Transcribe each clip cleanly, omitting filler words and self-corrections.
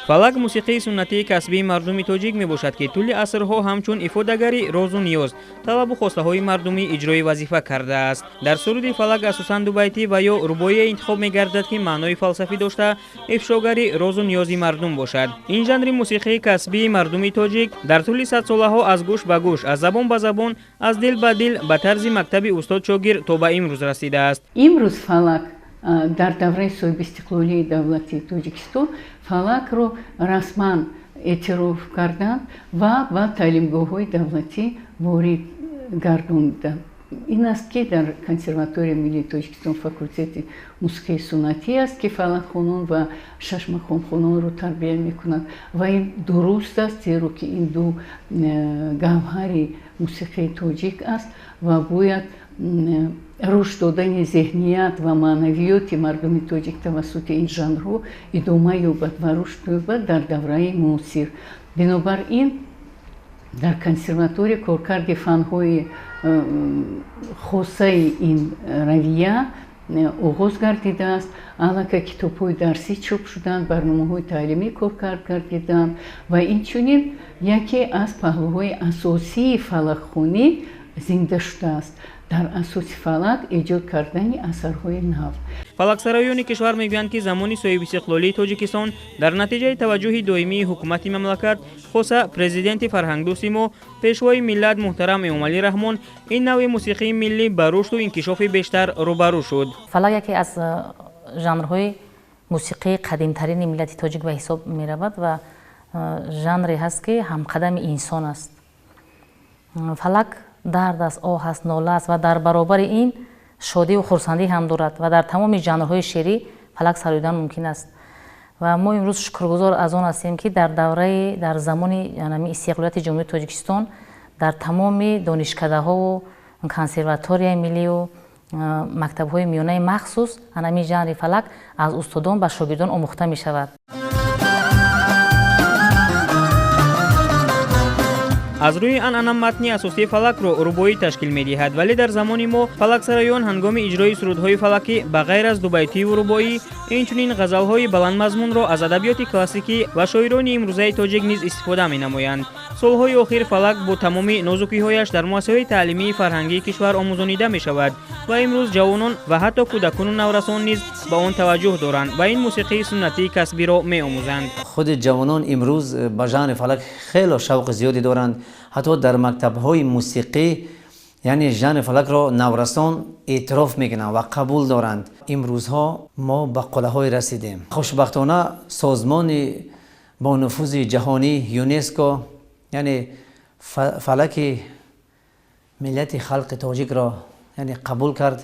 Фалак мусиқии суннатии касбии мардуми тоҷик мебошад, ки тӯли асрҳо ҳамчун ифодагари розу ниёз, талабу хостаҳои мардумӣ иҷрои вазифа кардааст. Дар суруди фалак асосан дубайтӣ ва ё рубоие интихоб мегардад, ки маънои фалсафӣ дошта, ифшогари розу ниёзи мардум бошад. Ин жанри мусиқии касбии мардуми тоҷик дар тӯли садсолаҳо аз гӯш ба гӯш, аз забон ба забон, аз дил ба дил ба тарзи мактаби устод шогир то ба имрӯз расидааст. Имрӯз фалак дар давраи соҳибистиқлолии давлати Тоҷикистон фалакро расман эътироф карданд ва ба таълимгоҳҳои давлатӣ ворид гардонданд. Ин аст, ки дар Консерваторияи миллии Тоҷикистон факултети мусиқии суннатӣ аст, ки фалакхонон ва шашмақомхононро тарбия мекунад ва ин дуруст аст, зеро ки ин ду гавҳари мусиқии тоҷик аст ва бояд рушд додани зеҳният ва маънавиёти мардуми тоҷик тавассути ин жанрҳо идома ёбад ва рушд ёбад дар давраи муосир. Бинобар ин дар консерватория коркарди фанҳои хосаи ин равия оғоз гардидааст. Аллакай китобҳои дарсӣ чоп шуданд, барномаҳои таълимӣ коркард гардиданд ва инчунин яке аз паҳлӯҳои асосии фалакхонӣ зинда шудааст дар асоси фалак эҷод кардани асарҳои нав. Фалаксароёни кишвар мегӯянд, ки замони соҳибистиқлолии Тоҷикистон дар натиҷаи таваҷҷӯҳи доимии ҳукумати мамлакат, хоса президенти фарҳангдӯсти мо, пешвои миллат муҳтарам Эмомалӣ Раҳмон, ин навъи мусиқии миллӣ ба рушду инкишофи бештар рӯбарӯ шуд. Фалак яке аз жанрҳои мусиқии қадимтарини миллати тоҷик ба ҳисоб меравад ва жанре ҳаст, ки ҳамқадами инсон аст. Фалак дард аст, оҳ аст, нола аст ва дар баробари ин шодиву хурсандӣ ҳам дорад ва дар тамоми жанрҳои шеърӣ фалак сароидан мумкин аст. Ва мо имрӯз шукргузор аз он ҳастем, ки дар давраи дар замони истиқлолияти Ҷумҳурии Тоҷикистон дар тамоми донишкадаҳову консерваторияи миллию мактабҳои миёнаи махсус ҳамин жанри фалак аз устодон ба шогирдон омӯхта мешавад. Аз рӯи анъана матни асосии фалакро рубоӣ ташкил медиҳад, вале дар замони мо фалаксароён ҳангоми иҷрои сурудҳои фалакӣ ба ғайр аз дубайтиву рубоӣ инчунин ғазалҳои баландмазмунро аз адабиёти классикӣ ва шоирони имрӯзаи тоҷик низ истифода менамоянд. Солҳои охир фалак бо тамоми нозукиҳояш дар муассисаҳои таълимии фарҳангии кишвар омӯзонида мешавад ва имрӯз ҷавонон ва ҳатто кӯдакону наврасон низ ба он таваҷҷӯҳ доранд ва ин мусиқии суннатии касбиро меомӯзанд. Худи ҷавонон имрӯз ба жанри фалак хело шавқи зиёде доранд. Ҳатто дар мактабҳои мусиқӣ, яъне жанри фалакро наврасон эътироф мекунанд ва қабул доранд. Имрӯзҳо мо ба қуллаҳое расидем. Хушбахтона созмони бо нуфузи ҷаҳонӣ ЮНЕСКО, яъне фалаки миллати халқи тоҷикро яъне қабул кард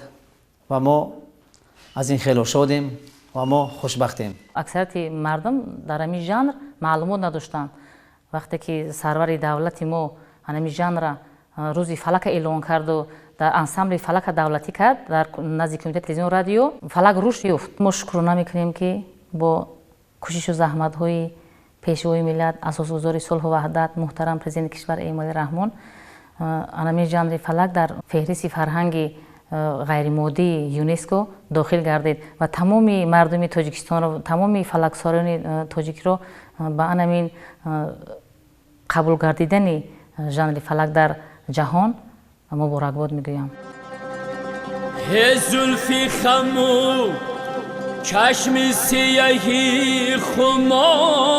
ва мо аз ин хело шодем ва мо хушбахтем. Аксарияти мардум дар ҳамин жанр маълумот надоштанд. Вақте ки сарвари давлати мо ҳамин жанрра рӯзи фалака эълон карду дар ансамбли фалака давлатӣ кард дар назди кумитаи телевизиону радио, фалак рушд ёфт. Мо шукрона мекунем, ки бо кӯшишу заҳматҳои пешвои миллат, асосгузори сулҳу ваҳдат, муҳтарам президенти кишвар Эмомалӣ Раҳмон, ҳамин жанри фалак дар феҳристи фарҳанги ғайримоддии ЮНЕСКО дохил гардид ва тамоми мардуми Тоҷикистонро, тамоми фалаксарони тоҷикро ба ҳамин қабул гардидани жанри фалак дар ҷаҳон муборакбод мегӯям. Зулфи хаму чашми сияҳи хуморат.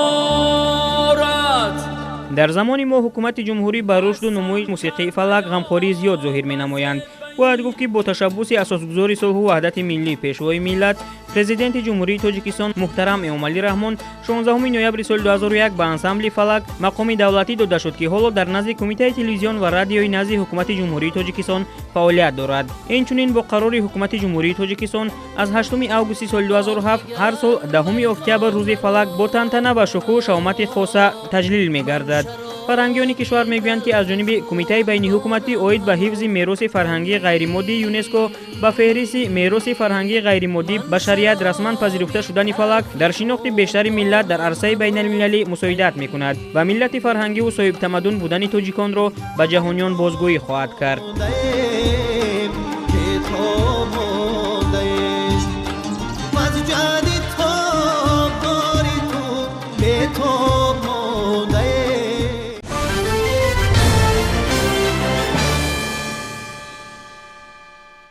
Дар замони мо ҳукумати ҷумҳурӣ ба рушду нумӯи мусиқии фалак ғамхории зиёд зоҳир менамоянд. Бояд гуфт, ки бо ташаббуси асосгузори сулҳу ваҳдати миллӣ, пешвои миллат, президенти Ҷумҳурии Тоҷикистон муҳтарам Эмомалӣ Раҳмон 16 ноябри соли 2001 ба ансамбли фалак мақоми давлатӣ дода шуд, ки ҳоло дар назди Кумитаи телевизион ва радиои назди ҳукумати Ҷумҳурии Тоҷикистон фаъолият дорад. Инчунин бо қарори ҳукумати Ҷумҳурии Тоҷикистон аз 8 августи соли 2007 ҳар сол 10 октябр рӯзи фалак бо тантана ва шукӯҳу шаҳомати хоса таҷлил мегардад. Фарҳангиёни кишвар мегӯянд, ки аз ҷониби Кумитаи байниҳукуматӣ оид ба ҳифзи мероси фарҳангии ғайримоддии ЮНЕСКО ба феҳристи мероси фарҳангии ғайримоддии башарият расман пазируфта шудани фалак дар шинохти бештари миллат дар арсаи байналмилалӣ мусоидат мекунад ва миллати фарҳангиву соҳибтамаддун будани тоҷиконро ба ҷаҳониён бозгӯӣ хоҳад кард.